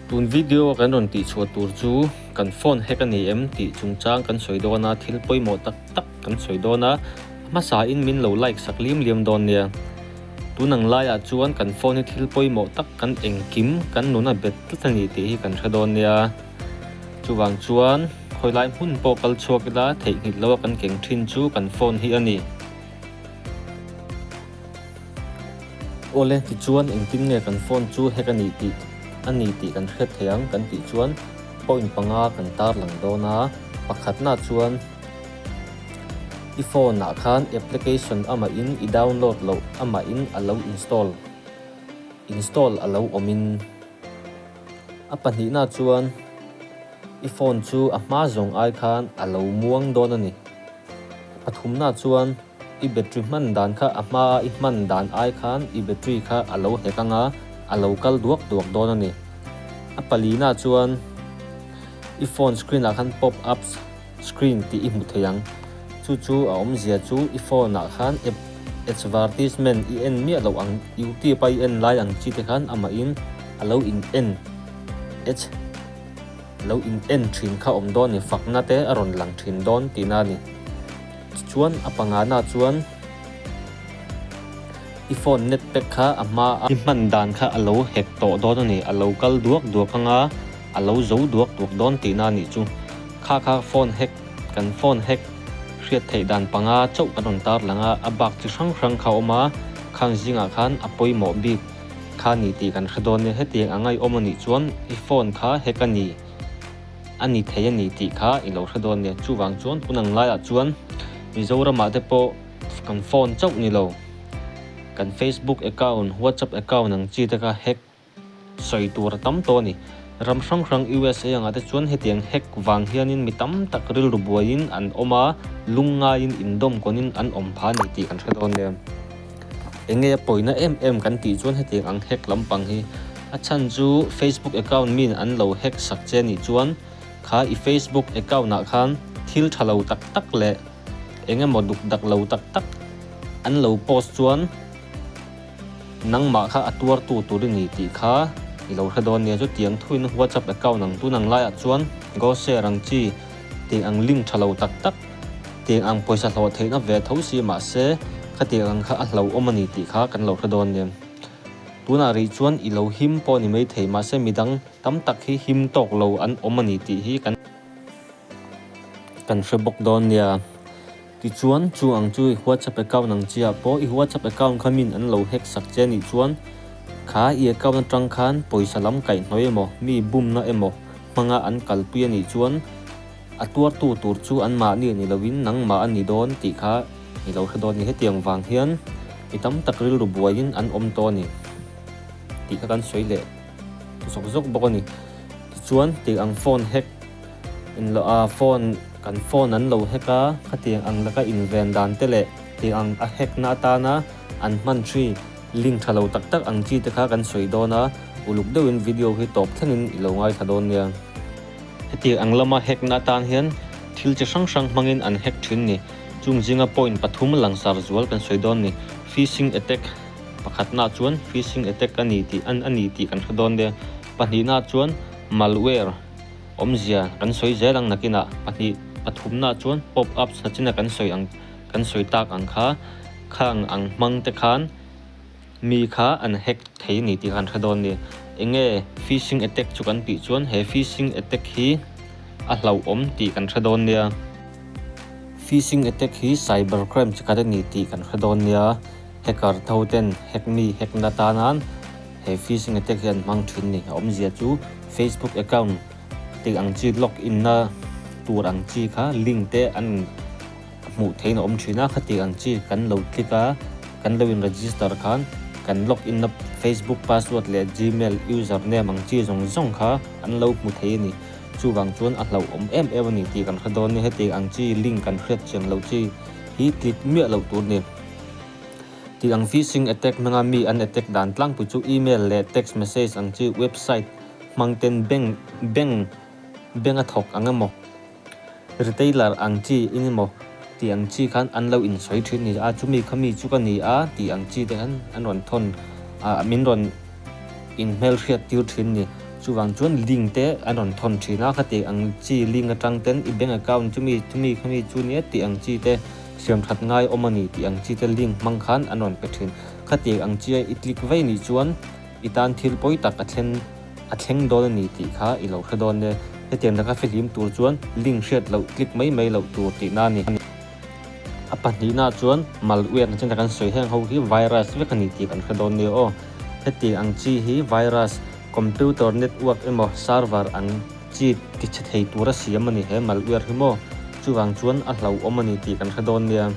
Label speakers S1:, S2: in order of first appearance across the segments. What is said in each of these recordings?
S1: Tun video a kan rawn tih chhuah tur chu kan phone hack a ni em tih chungchang kan sawi dawn a, thil pawimawh tak tak kan sawi dawn a, a hmasa in min lo like sak liam liam dawn nia. Tun ang laiah chuan kan phone hi thil pawimawh tak kan engkim kan nuna bet tlat a ni tih hi kan hre dawn nia. Chuvang chuan khawilai hmun pawh kal chhuak ila theihnghilh loa kan keng thin chu kan phone hi a ni. Awle, tichuan engtin nge kan phone chu hack a nih tih a ni tih kan hriat thei ang kan tih chuan point panga kan tarlang dawn a, pakhatna chuan i phone ah khan application amahin i download loh amahin a lo install install a lo awmin a pahnihna chuan i phone chu a hma zawng ai khan a lo muang dawn a ni. Pathumna chuan i battery hman dan kha a hmaa i hman dan ai khan i battery kha a lo hek anga a lo kal duak duak dawn a ni. A palina chuan i phone screen ah khan pop ups screen tih i hmu thei ang. Chu chu a awmzia chu i phone ah khan app advertisement i en miah loh ang youtube a i en lai ang chi te khan amahin a lo in en ads Lo in en thin kha awm dawn ni, fakna te a rawn lang thin dawn tihna a ni. Tichuan a pangana chuan i phone net pack kha a hma a. I hman dan kha a lo hek tawh dawn a ni, a lo kal duak duak anga a lo zo duak duak dawn tihna a nih chu. Kha kha phone hack kan phone hack hriat theih dan panga chauh kan rawn tar lang a, a bak chi hrang hrang kha a awm a, khang zingah khan a pawimawh bik. Kha ni tih kan hre dawn nia, hetiang a ngaihawm a nih chuan i phone kha hack a ni, a ni thei a ni tih kha i lo hre dawn nia. Chuvang chuan tun ang laiah chuan Mizoramah te pawh kan phone chauh ni lo, kan Facebook account, WhatsApp account ang chi te kha hack sawi tur a tam tawh a ni. Ram hrang hrang USA angah te chuan hetiang hack vang hianin mi tam tak rilru buaiin an awm a, lungngaiin indawm kawnin an awm phah a ni tih kan hre dawn nia. Enge a pawina em em kan tih chuan hetiang ang hack lampang hi a chhan chu Facebook account min an lo hack sak che nih chuan kha i Facebook account ah khan thil tha lo tak tak leh eng emaw duk dak lo tak tak an lo post chuan nangmah kha a tuartu tur i ni tih kha i lo hre dawn nia. Chutiang thuin WhatsApp account ang tun ang laiah chuan go share ang chi tiang ang link tha lo tak tak Tiang ang pawisa hlawh theihna ve tho si mahse khatiang ang kha a hlauhawm a ni tih kha kan lo hre dawn nia. Tunah rih chuan i lo him pawh a ni maithei mahse midang tam tak hi him tawk lo an awm a ni tih hi kan kan hre bawk dawn nia. Tichuan chu ang chu i WhatsApp account ang chiah pawh i WhatsApp account kha min an lo hack sak che a nih chuan kha i account atang khan pawisa lam kaihhnawih emaw mi bumna emaw hmanga an kalpui a nih chuan A tuartu tur chu anmahni ni loin nangmah a ni dawn tih kha i lo hre dawn a ni. Hetiang vang hian mi tam tak rilru buaiin an awm tawh a ni tih kha kan sawi leh zawk zawk bawk a ni. Tichuan tiang ang phone hack in lo a phone kan phone an lo hack a, khatiang ang laka inven dan te leh tiang ang a hack na atana an hman thi link tha lo tak tak ang chi te kha kan sawi dawn a, uluk deuhin video hi tawp thlengin i lo ngaithla dawn nia. Hetiang ang lama hack na atan hian thil chi hrang hrang hmangin an hack thin ni. Chung zinga point pathum langsar zual kan sawi dawn ni. Phishing attack pakhatna chuan phishing attack a ni tih an a ni tih kan hre dawn nia. Pahnihna chuan malware awmzia kan sawi zel ang nakinah. Pahnih pathumna chuan pop ups nachina kan sawi ang kan sawi tak ang kha khang ang hmang te khan Mi kha an hack thei a ni tih kha an hre dawn a ni. Enge phishing attack chu kan tih chuan he phishing attack hi a hlauhawm tih kan hre dawn nia. Phishing attack hi cyber crime chi khat a ni tih kan hre dawn nia. Hacker tho ten hack mi hack na tanan he phishing attack hi an hmang thin a ni. A awmzia chu Facebook account tih ang chi log in na tur ang chi kha link te an hmuh theihin a awm thin a, khati ang chi kan lo click a, kan lo in register khan kan log in na Facebook password leh gmail user name ang chi zawng zawng kha an lo hmu thei a ni. Chuvang chuan a hlauhawm em em a ni tih kan hre dawn a ni. Heti ang chi link kan hriat chian loh chi hi click miah loh tur a ni. Tih ang phishing attack hmanga mi an attack dan tlangpui chu email leh text message ang chi website hmang ten bank bank bank a thawk ang emaw Retailer ang chi in emaw tih ang chi khan an lo insawi thin ni a, chumi kha mi chu ka ni a tih ang chi te khan an rawn thawn ah min rawn inhmelhriat tir thin ni. Chuvang chuan link te an rawn thawn thin a, khati ang chi link atang ten i bank account chumi chumi khami chu nia tih ang chi te siam that ngai awm a ni tih ang chi te link hmang khan an rawn pe thin. Khati ang chia i click vei nih chuan i tan thil pawi tak a thlen a thleng dawn a ni tih kha i lo hre dawn e. Hetiang laka fihlim tur chuan link hriat loh click mai mai loh tur tihna a ni. A pahnihna chuan malware chin kan sawi heng ho hi virus vek a ni tih kan hre dawn nia aw. Hetiang ang chi hi virus, computer network emaw server ang chi ti chhe thei tura siam a ni he malware hi maw. Chuvang chuan a hlauhawm a ni tih kan hre dawn nia.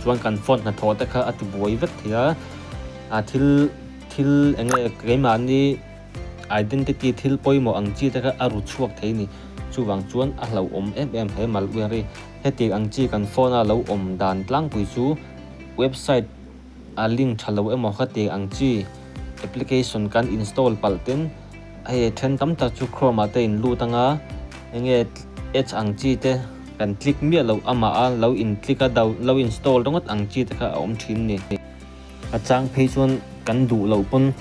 S1: Chuan kan phone hnathawh te kha a ti buai vek thei a, a thil thil eng nge keimahni identity thil pawimawh ang chi te kha a ru chhuak thei a ni. Chuvang chuan a hlauhawm em em he malware hi. Hetiang ang chi kan phone a lo awm dan tlangpui chu website a link tha lo emaw khatiang ang chi application kan install palh ten hei then tam tak chu chrome ah te in lut anga enge ads ang chi te kan click miah loh amah a lo in click a lo install ringawt ang chi te kha a awm thin a ni. A chang phei chuan kan duh loh pawn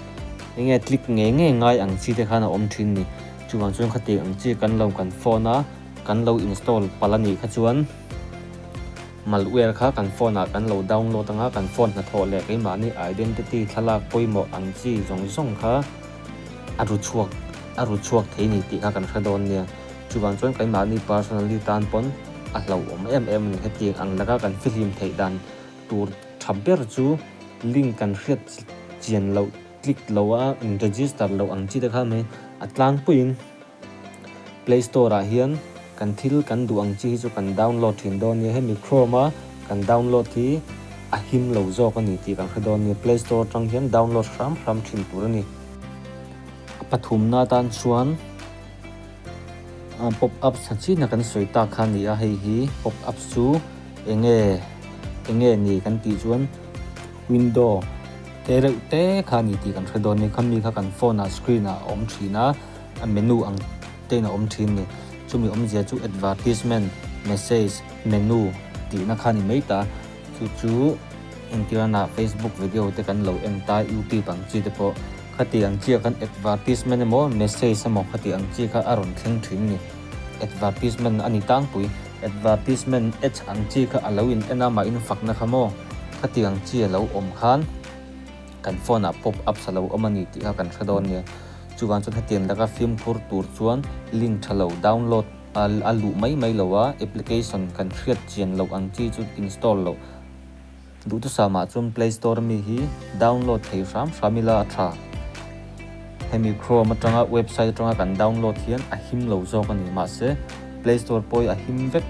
S1: enge click ngei ngei ngai ang chi te khan a awm thin a ni. Chuvang chuan khatiang ang chi kan lo kan phone a. Kan lo install palh a nih kha chuan malware kha kan phone ah kan lo download anga kan phone hnathawh leh keimahni identity thlalak pawimawh ang chi zawng zawng kha a ru chhuak a ru chhuak thei ni tih kha kan hre dawn nia. Chuvang chuan keimahni personally tan pawn a hlauhawm em em a ni. Hetiang ang laka kan fihlim theih dan tur tha ber chu link kan hriat chian loh click lo a in register loh ang chi te kha mai a tlangpuiin. Play Store ah hian kan thil kan duh ang chi hi chu kan download thin dawn nia, hemi Chrome a kan download hi a him lo zawk a ni tih kan hre dawn nia, Play Store atang hian download hram hram thin tur a ni. A pathumna atan chuan pop ups a china kan sawi tak kha a ni a, hei hi pop ups chu eng nge eng nge ni kan tih chuan window te reuh te kha a ni tih kan hre dawn nia, khami kha kan phone ah screen ah a awm thin a. A menu ang te in a awm thin ni. Chumi awmzia chu advertisement, message, menu tihna kha ni mai ta. Chu chu entirana Facebook video te kan lo en ta, YouTube ang chi te pawh khati ang chi ah khan advertisement emaw message emaw khati ang chi kha a rawn thleng thin ni. Advertisement a ni tlangpui. Advertisement ads ang chi kha a lo in en a, mah in fakna kha maw khati ang chi a lo awm khan kan phone ah pop ups a lo awm a ni tih kha kan hre dawn nia. Chuvang chuan hetiang laka fimkhur tur chuan link tha lo download a luh mai mai lo a, application kan hriat chian loh ang chi chu install loh. Duhthusam ah chuan play store ami hi download thei hram hram ila a tha. Hemi chrome atanga website atanga kan download hian a him lo zawk a ni. Mahse play store pawh hi a him vek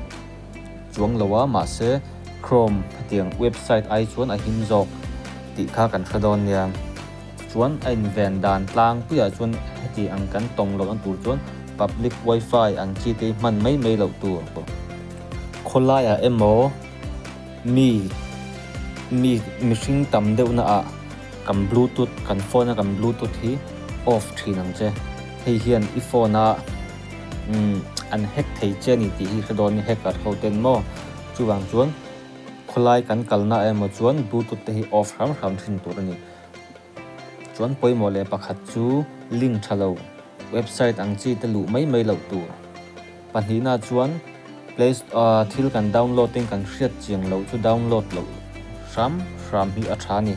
S1: chuang lo a, mahse chrome hetiang website ai chuan a him zawk tih kha kan hre dawn nia. Chuan a inven dan tlangpuiah chuan heti ang kan tawng loh na tur chuan public wifi ang chi te hi hman mai mai loh tur. Khawlaiah emaw mi mi mihring tam deuh na ah kan bluetooth kan phone a kan bluetooth hi off thin ang che. Hei hian i phone a umm an hack thei che a ni tih hi hre dawn ni hacker ho ten maw. Chuvang chuan khawlai kan kalna emaw chuan bluetooth te hi off hram hram thin tur a ni. Chuan pawimawh leh pakhat chu link tha lo, website ang chi te luh mai mai loh tur. Pahnihna chuan play thil kan download in kan hriat chiang loh chu download loh hram hram hi a tha a ni.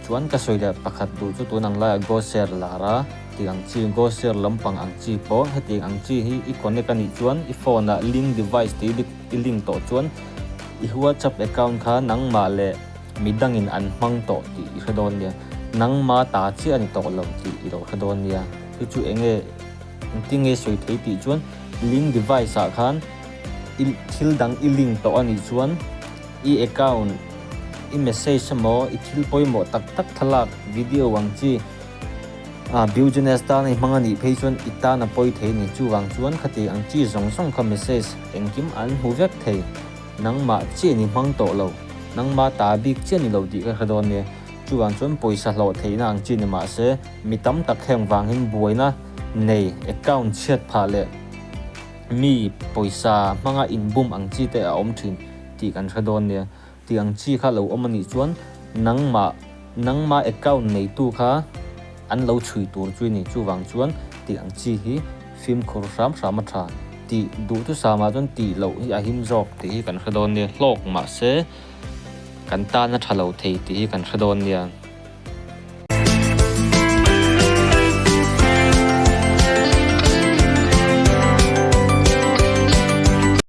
S1: Chuan ka sawi leh pakhat duh chu tun ang laiah GoShare lar a tih ang chi, GoShare lampang ang chi pawh hetiang ang chi hi i connect a nih chuan i phone ah link device tih i link tawh chuan i WhatsApp account kha nangmah leh Mi dangin an hmang tawh tih i hre dawn nia. Nangma ta chiah a ni tawh lo tih i lo hre dawn nia. Chu chu eng nge, engtin nge sawi thei tih chuan link device ah khan i thil dang i link tawh a nih chuan i account, i message emaw i thil pawimawh tak tak thlalak, video ang chi ah business tana i hmang a nih phei chuan i tan a pawi thei a ni. Chuvang chuan khati ang chi zawng zawng kha message engkim an hmu vek thei. Nangmah chiah ni hmang tawh lo, nangmah ta bik chiah ni lo tih ka hre dawn nia. Chuvang chuan pawisa hlawh theihna ang chi ni mah se, mi tam tak heng vangin buaina nei, account chhiat phah leh mi pawisa hmanga inbum ang chi te a awm thin tih kan hre dawn nia. Tih ang chi kha lo awm a nih chuan nangmah, nangmah account neitu kha an lo chhui tur chu i ni. Chuvang chuan. tih ang chi hi fimkhur hram hram a tha. Tih duhthusam ah chuan tih loh hi a him zawk tih hi kan hre dawn nia. Hlawk mahse kan tan a tha lo thei tih hi kan hre dawn nia.